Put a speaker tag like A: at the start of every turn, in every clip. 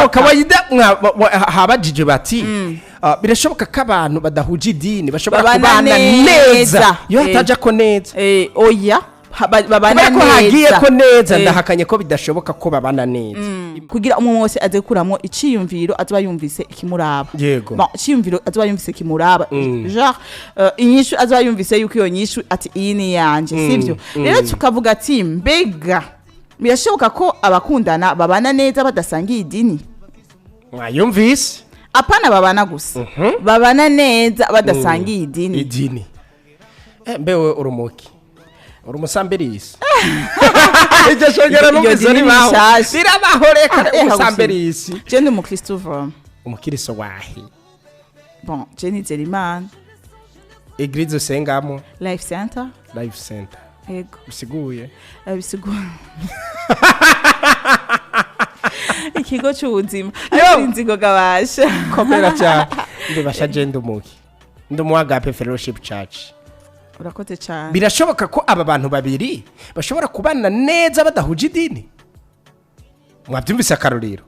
A: Kawaida habajije bati: "Ah, birashoboka ko abantu badahuje idini bashobora
B: Babana
A: kubana
B: neza."
A: neza?" Iyo hataja ko neza.
B: Oya, babana
A: Kubera ko hagiye
B: neza.
A: ko neza, ndahakanye ko bidashoboka ko babana neza.
B: Kugira umwe wese aze gukuramo iciyumviro azoba yumvise ikimuraba. Bon, iciyumviro azoba yumvise kimuraba, genre inyishu azoba yumvise yuko iyo nyishu ati iyi ni yanje, sivyo? Rero tukavuga ati: mbega birashoboka ko abakundana babana neza badasangiye idini?
A: Mwayumvise.
B: Apana babana gusa, babana neza badasangiye idini.
A: Idini. Mbewe urumuki, uri umusambirisi? Iryo shongera
B: Iryo
A: numvise
B: dini ni
A: ribaho.
B: rishasha.
A: Rirabaho, reka.
B: Ah,
A: Umusambirisi.
B: Je ndi umukristo vraiment.
A: Umukristo wahe?
B: Bon, je nizera Imana.
A: Église usengamo?
B: Life Center.
A: Life Center.
B: Yego.
A: Bisiguye?
B: Bisigura ikigo cy'ubuzima.
A: Yo!
B: Ariko inzigo gabasha.
A: Komera cyane. Ndibasha, je ndi umuki, ndi umu Agape Fellowship Church.
B: Urakoze cyane.
A: Birashoboka ko aba bantu babiri bashobora kubana neza badahuje idini? Mwabyumvise akarorero.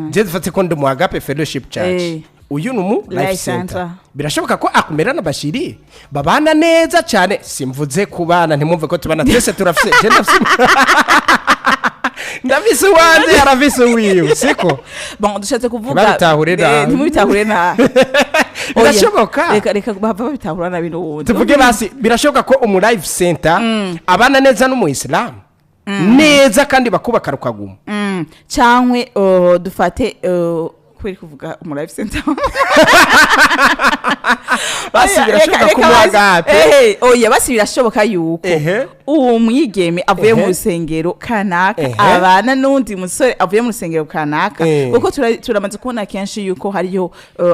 A: Nje dufate ko ndi umu Agape Fellowship Church. Uyu ni umu Life
B: Life
A: Center.
B: Center.
A: Birashoboka ko akumera na Bashiri babana neza cyane. Simvuze kubana, ntimwumve ko tubana twese. Turafise, je ndafise, ndafise uwanje, arafise uwiwe, siko?
B: Bon, dushatse kuvuga
A: Ntibabitahure nabi.
B: Ntimubitahure nabi. Oya.
A: Birashoboka.
B: Reka bava babitahura nabi n'ubundi.
A: Tuvuge basi, birashoboka ko umu Life Center abana neza n'umu Islam neza kandi bakubaka rukaguma?
B: Cankwe dufate kubera kuvuga umu Life Center.
A: Basi
B: Oya,
A: birashoboka
B: reka
A: ko umu Agape
B: oya, basi birashoboka yuko uwo mwigeme avuye mu rusengero kanaka abana n'undi musore avuye mu rusengero kanaka? Kuko turamaze kubona kenshi yuko hariyo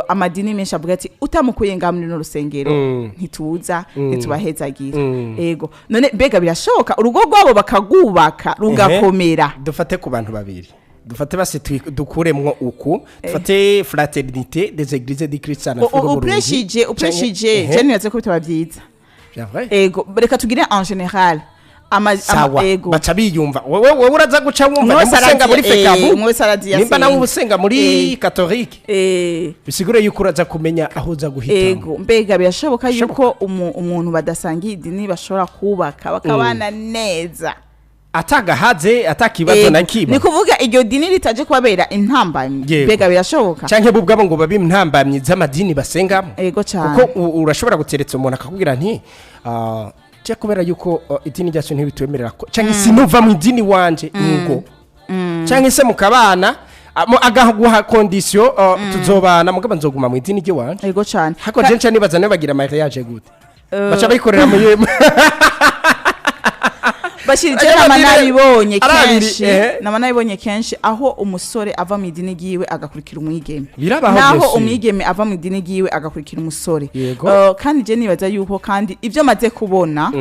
B: amadini menshi avuga ati utamukuye ngaha muri runo rusengero ntituza, ntitubahezagira. Ego, none mbega birashoboka urugo rwabo bakagubaka rugakomera?
A: Dufate ku bantu babiri, dufate basi dukuremwo uku, dufate Fraternité des Églises du Christ en Afrique au Burundi.
B: Upreshije je nibaze ko bitaba byiza.
A: Bien vrai.
B: Ego, reka tugire en général
A: Sawa.
B: Ego.
A: Baca biyumva. Wewe uraza guca wumva
B: Umwe
A: nimba
B: wese
A: usenga muri FECABU,
B: umwe wese aragiye
A: nimba nawe
B: asenga.
A: usenga muri catholique, bisigure yuko uraza kumenya aho uza guhitamo.
B: Ego, mbega birashoboka yuko umuntu badasangiye idini bashobora kubaka bakabana neza?
A: Atagahaze, atakibazo
B: Ego.
A: na kimwe.
B: Ni kuvuga iryo dini ritaje kubabera intambamyi. Mbega birashoboka?
A: Canke bo ubwabo ngo babe intambamyi z'amadini basengamo.
B: Ego cyane.
A: Kuko urashobora guteretsa umuntu akakubwira nti: "Ah, je kubera yuko idini ryacu ntibitwemerera ko, canke sinuva mu idini wanje ngo", canke se mukabana agaguha condition: "Tuzobana, mugabo nzoguma mu idini ry'iwanje."
B: Ego cyane.
A: Hako je nca nibaza niba bagira mariage gute, baca bayikorera mu
B: Bashira
A: Ajya
B: nama
A: amadini
B: nabibonye
A: arabiri,
B: kenshi. Nama nabibonye kenshi aho umusore ava mu idini ryiwe agakurikira umwigeme.
A: Birabaho,
B: naho
A: bien sûr.
B: umwigeme ava mu idini ryiwe agakurikira umusore. Kandi je nibaza yuko, kandi ibyo maze kubona,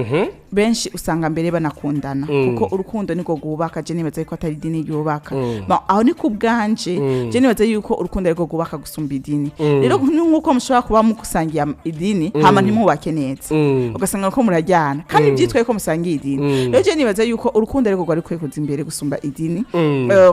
B: benshi usanga mbere banakundana, kuko urukundo niko rwubaka. Je nibaza yuko atari idini ryubaka. Bon, aho ni ku bwanje. Je nibaza yuko urukundo ariko rwubaka gusumba idini. Rero nk'uko mushobora kuba mukusangiye idini hama ntimwubake neza, ugasanga ko murajyana kandi byitwaye ko musangiye idini. Rero je nibaza yuko urukundo ariko rwari rukwiye kuza imbere gusumba idini.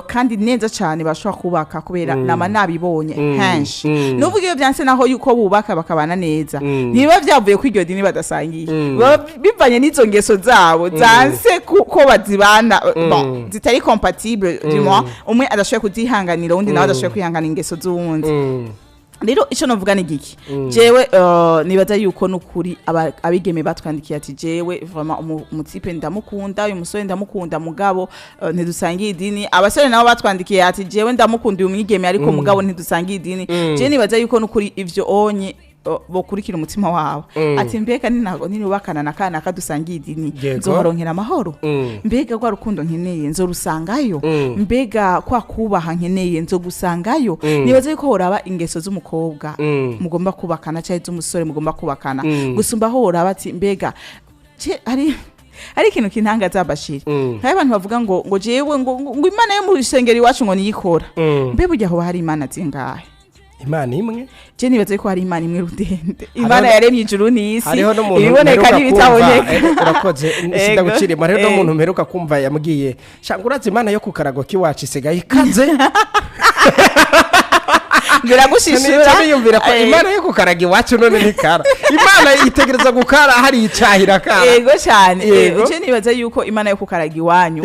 B: Kandi neza cyane bashobora kubaka, kubera nama nabibonye henshi. Nuvuga iyo byanse naho yuko bubaka bakabana neza, ntibiba byavuye ko iryo dini badasangiye, biba bivanye n'izo ngeso zabo zanse ko bazibana. Bon, zitari compatible, du moins umwe adashoboye kuzihanganira, uwundi nawe adashoboye kwihanganira ingeso z'uwundi. Rero icyo navuga ni giki? Jewe nibaza yuko nukuri abigeme batwandikiye ati: "Jewe vraiment umu type ndamukunda, uyu musore ndamukunda, mugabo ntidusangiye idini." Abasore nabo batwandikiye ati: "Jewe ndamukunda uyu mwigeme, ariko mugabo ntidusangiye idini." Jewe nibaza yuko nukuri ivyo onye bokurikira umutima wawe, ati: "Mbega ninubakana na kana kadusangiye idini, nzoharonkera amahoro? Mbega rwa rukundo nkeneye nzorusangayo? Mbega kwa kubaha nkeneye nzogusangayo?" Nibaza yuko horaba ingeso z'umukobwa mugomba kubakana cyangwa iz'umusore mugomba kubakana, gusumba aho horaba ati mbega hari ikintu kintangaza, Bashiri. Hari abantu bavuga ngo jewe ngo Imana yo mu rusengero iwacu ngo niyikora. Mbe burya hoba hari imana zingahe?
A: Imana imwe.
B: Je nibaza yuko hari Imana imwe rudende, Imana yaremye ijuru n'isi,
A: Hariho n'umuntu
B: ibiboneka
A: mperuka kumva,
B: n'ibitaboneka.
A: Urakoze, sindagucirimo. Hariho n'umuntu mperuka kumva yambwiye: "Shanga, urazi Imana yo ku karago k'iwacu isigaye ikaze."
B: Biragushishura.
A: Nica biyumvira ko Imana yo kukaraga iwacu none ntikara. Imana itegereza gukara hari icahira kara.
B: Yego cyane.
A: Yego.
B: Je nibaza yuko Imana yo kukaraga iwanyu,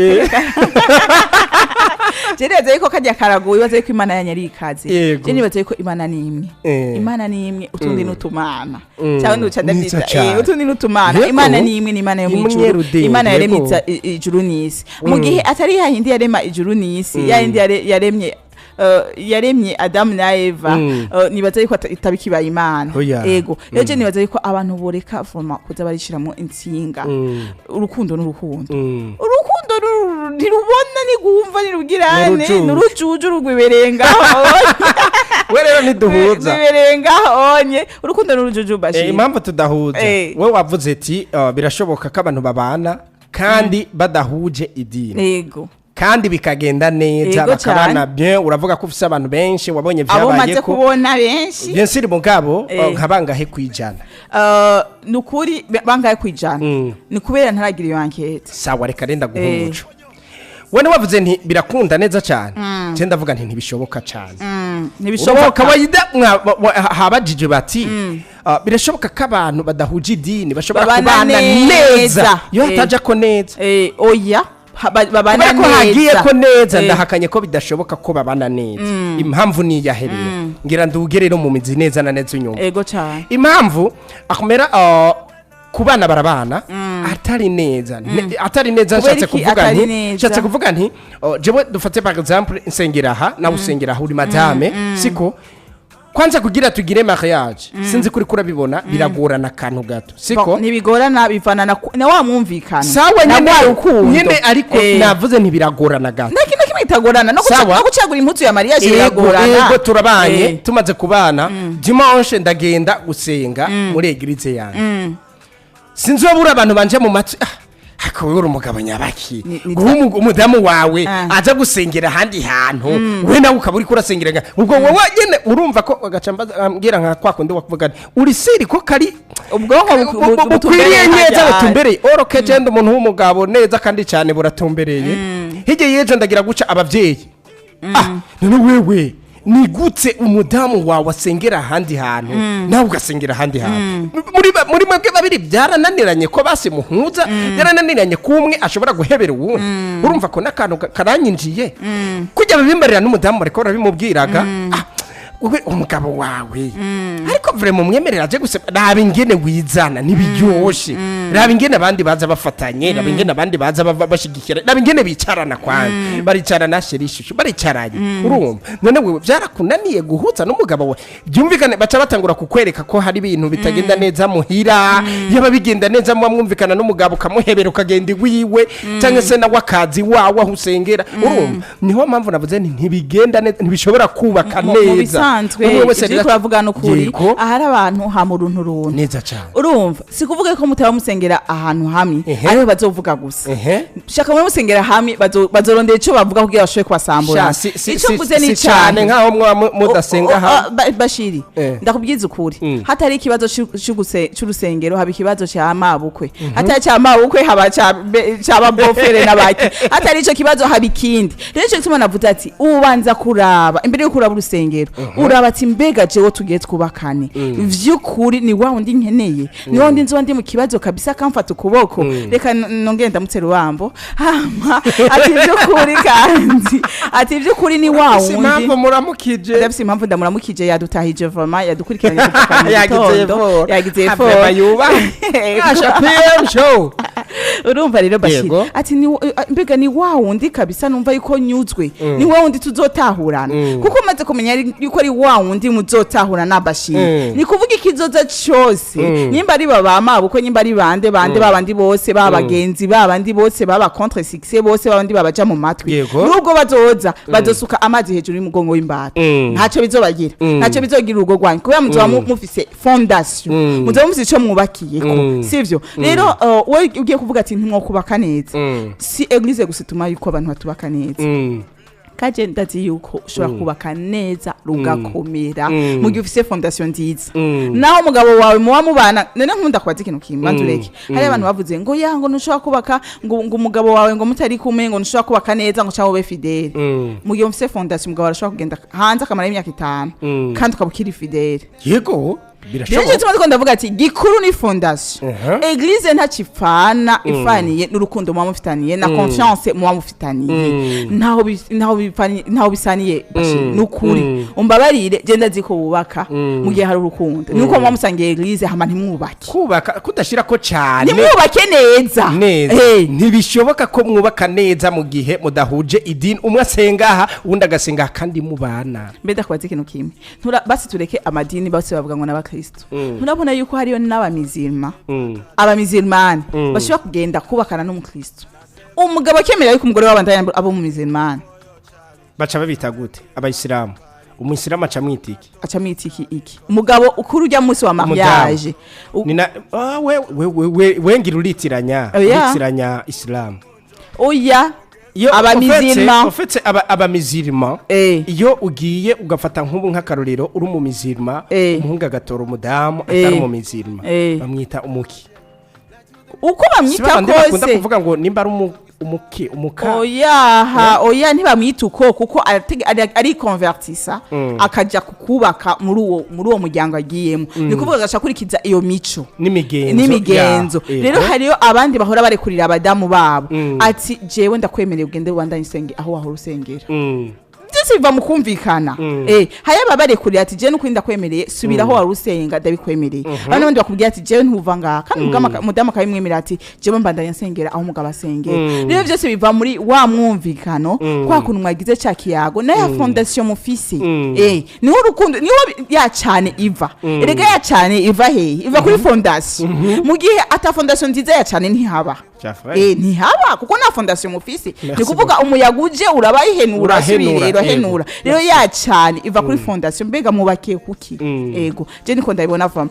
B: je nibaza yuko kajya karago, wibaza yuko Imana yanyu ari ikaze.
A: Yego.
B: Je nibaza yuko Imana ni imwe. Imana ni imwe, utundi n'utumana cyangwa nuca
A: Nica
B: ndabyita
A: cane.
B: utundi n'utumana.
A: Yego.
B: Imana ni imwe, ni Imana yo mu
A: Imwe
B: ijuru.
A: rudende,
B: Imana yaremye
A: yego.
B: ijuru n'isi. Mu gihe atari yayindi yarema ijuru n'isi, yayindi yaremye Adamu na Eva, nibaza yuko itaba ikibaye Imana.
A: Oya.
B: Ego, rero je nibaza yuko abantu boreka voma kuza barishiramo intsinga. Urukundo n'urukundo, urukundo ntirubona, ntigumva, ntirugirane.
A: N'urujuju.
B: N'urujuju rugwiberengaho.
A: We rero ntiduhuza.
B: Rwiberengaho onye, urukundo n'urujuju, Bashir.
A: Impamvu tudahuza, we wavuze ati birashoboka ko abantu babana kandi badahuje idini, kandi bikagenda neza, bakabana bien. Uravuga ko ufise abantu benshi wabonye
B: Abo
A: vyabaye
B: maze
A: ko
B: kubona benshi.
A: Bien sûr, mugabo nka bangahe kwijana?
B: Ni ukuri, bangahe kwijana? Ni kubera ntaragira iyo enquête.
A: Sawa, reka renda guha umuco. We wavuze nti birakunda neza cyane, je ndavuga nti ntibishoboka cyane.
B: Ntibishoboka.
A: Kawaida habajije bati birashoboka ko abantu badahuje idini bashobora
B: Babana
A: kubana
B: neza.
A: neza iyo hataja ko neza?
B: Oya, babana
A: Kubera ko hagiye
B: neza.
A: ko neza, ndahakanye ko bidashoboka ko babana neza. Impamvu ni iyahereye ngira nduge rero mu mizi neza na neza inyuma.
B: Ego cyane.
A: Impamvu akumera kubana barabana atari neza, atari neza.
B: Kubera
A: Nshatse
B: iki
A: kuvuga
B: atari
A: nti
B: neza?
A: Nshatse kuvuga nti jewe dufate par exemple nsengera aha, nawe usengera aha, uri madame, siko? Kwanza kugira tugire mariage, sinzi kuri kurabibona, biragorana akantu gato, siko?
B: Bon, ntibigorana, bivana na wa mwumvikano
A: Sawa.
B: na
A: Nyene
B: rwa rukundo.
A: nyene, ariko navuze ntibiragorana gato.
B: Nta kintu na kimwe kitagorana no
A: Sawa.
B: no gucagura impuzu ya mariage
A: Ego,
B: biragorana.
A: ego, turabanye. Tumaze kubana, dimanche ndagenda gusenga muri église yanjye, sinzobura abantu banje mu matwi: "Ah, ariko wewe uri umugabo nyabaki guha umudamu wawe aza gusengera ahandi hantu, we nawe ukaba uriko urasengera ubwo wowe nyene urumva ko agaca ambwira nka kwa kundi wakuvuga nti, uri siri ko kari
B: Ubwonko
A: bukwiriye
B: butumbereye
A: neza
B: hajya.
A: Butumbereye oroke genda umuntu w'umugabo neza kandi cyane buratumbereye. Hirya y'ejo ndagira guca ababyeyi: "Ah, none wewe ni gute umudamu wawe asengera ahandi hantu, nawe ugasengera ahandi hantu? Muri mwebwe babiri byarananiranye ko basi muhuza, byarananiranye ko umwe ashobora guhebera uwundi?" Urumva ko n'akantu karanyinjiye kujya babimbarira n'umudamu bariko barabimubwiraga: "Ah, wowe umugabo wawe ariko vraiment umwemerera aje gusa, raba ingene wizana ntibiryoshe, raba ingene abandi baza bafatanye, raba ingene abandi baza bashigikira, raba ingene bicarana kwanza, baricarana chéri chouchou, baricaranye." Urumva none wewe byarakunaniye guhuza n'umugabo wawe? Byumvikane baca batangura kukwereka ko hari ibintu bitagenda neza muhira. Yaba bigenda neza, muba mwumvikana n'umugabo, ukamuhebera ukagenda iwiwe, cyangwa se nawe akazi iwawe aho usengera. Urumva niho mpamvu navuze nti ntibigenda neza, ntibishobora kubaka
B: Mu
A: neza.
B: bisanzwe,
A: Umwe wese
B: ivyo
A: rero
B: turavuga n'ukuri, ahari abantu hama uruntu runtu.
A: Neza cyane.
B: Urumva, si kuvuga ko mutaba musengera ahantu hamwe ariho bazovuga gusa. Shaka muri musengera hamwe, bazorondera ico bavuga kugira bashobore kubasambura.
A: Sha,
B: Ico mvuze
A: si
B: ni
A: cyane
B: cane
A: nkaho mwa mudasenga hamwe.
B: Bashiri, ndakubwiza ukuri, hatari ikibazo c'urusengero haba ikibazo ca mabukwe, hatari ca mabukwe haba ca babofere n'abaki, hatari ico kibazo haba ikindi. Rero ico gituma navuze ati ubanza kuraba imbere yo kuraba urusengero, uraba ati mbega jewe tugiye twubakane vy'ukuri ni wa wundi nkeneye, ni wa wundi nzoba ndi mu kibazo kabisa akamfata ukuboko? Reka nongere ndamutse Rubambo. Hama ati vy'ukuri, kandi ati vy'ukuri ni wa
A: Si
B: wundi.
A: impamvu muramukije.
B: Ndafise impamvu ndamuramukije, yadutahije vraiment, yadukurikiranye kuva mu
A: Yagize
B: gitondo.
A: effort.
B: Yagize
A: Vraiment
B: effort.
A: yubahe. Asha PM show.
B: Urumva rero Bashir, ati ni mbega ni wa wundi kabisa numva yuko nyuzwe, ni wa wundi tuzotahurana? Kuko umaze kumenya yuko ari wa wundi muzotahurana, Bashir, ni kuvuga ikizoza cose, nimba ari baba mabukwe, nimba ari bande bande, babandi bose babagenzi, babandi bose baba contre succès bose, babandi babaja mu matwi, nubwo bazoza bazosuka amazi hejuru y'umugongo w'imbata, ntacyo bizobagira, ntacyo bizogira urugo rwanyu, kubera muzoba mufise fondation, muzoba mufise ico mwubakiyeko. Sivyo? Rero wowe ugiye kuvuga ati ntimwokubaka neza, si église gusa ituma yuko abantu batubaka neza. Kaje ndazi yuko ushobora kubaka neza rugakomera mu gihe ufise fondation nziza. Naho umugabo wawe muba mubana, none nkunda kubaza ikintu kimwe, banza ureke. Hari abantu bavuze ngo ya, ngo ntushobora kubaka ngo umugabo wawe ngo mutari kumwe, ngo ntushobora kubaka neza, ngo cyangwa ube fidèle. Mu gihe mufise fondation, umugabo arashobora kugenda hanze akamara imyaka 5 kandi ukaba ukiri fidèle.
A: Yego,
B: Rero
A: birashoboka.
B: icyo ndiko ndavuga ati gikuru ni fondation. Église ntacipfana, ifaniye n'urukundo muba mufitaniye na confiance muba mufitaniye. Ntaho bisaniye, Bashir, nukuri. Umbabarire, je ndazi ko wubaka mu gihe hari urukundo. Nuko muba musangiye église, hama ntimwubake.
A: Kubaka kudashira ko cyane.
B: Ntimwubake neza.
A: Neza. Ntibishoboka ko mwubaka neza mu gihe mudahuje idini, umwe asenga aha, uwundi agasenga aha, kandi mubana.
B: Mbe ndakubaza ikintu kimwe. Basi tureke amadini, bose bavuga ngo n'abakristo. Nturabona yuko hariyo n'abamizirima, abamizirmani bashobora kugenda kubakana n'umukristo, umugabo akemera yuko umugore w'abandanya abo mu mizirmani?
A: Baca babita gute? Abayisilamu, umuyisilamu aca mwita iki?
B: Aca mwita iki umugabo ukuri ujya munsi wa mariage?
A: Nina ah, we we we we wengira uritiranya.
B: Oya.
A: Uritiranya isilamu.
B: Oya.
A: Iyo
B: Abamizirima.
A: Ufite abamizirima, iyo ugiye ugafata nk'ubu nk'akarorero, uri mu mizirima, umuhungu agatora umudamu atari mu mizirima, bamwita umuki?
B: Uko
A: Si
B: bamwita
A: babandi bakunda
B: kose.
A: kuvuga ngo nimba ari umuki, umuka?
B: Oya, oya, ntibamwita uko, kuko arikonvertisa akaja kukubaka muri uwo muryango agiyemo. Ni kuvuga agaca akurikiza iyo mico
A: n'imigenzo.
B: N'imigenzo.
A: Ya,
B: Rero hariyo abandi bahora barekurira abadamu babo ati: "Jewe ndakwemereye, ugende ubandanye usenge aho wahora usengera." Byose biva mu kumvikana. Hari ababarekurira ati: "Jewe n'ukuri ndakwemereye, subira aho wari usenga, ndabikwemereye." Hari n'abandi bakubwira ati: "Jewe ntuva ngaha." Kandi umudamu akabimwemerera ati: "Jewe mbandanya nsengera aho umugabo asengera." Rero byose biva muri wa mwumvikano, kwa kuntu mwagize ca kiyago na ya fondation mufise. Niho urukundo, niho ya cane iva. Erega ya cane iva hehe? Iva kuri fondation. Mu gihe ata fondation nziza, ya cane ntihaba.
A: Cyafurahi.
B: Ntihaba kuko nta fondation mufise.
A: Merci.
B: Ni kuvuga umuyaga uje urabayihenura.
A: Urahenura,
B: Subira urahenura. Rero ya cane iva kuri fondation. Mbega mwubakiye kuki? Ego, je niko ndabibona vama.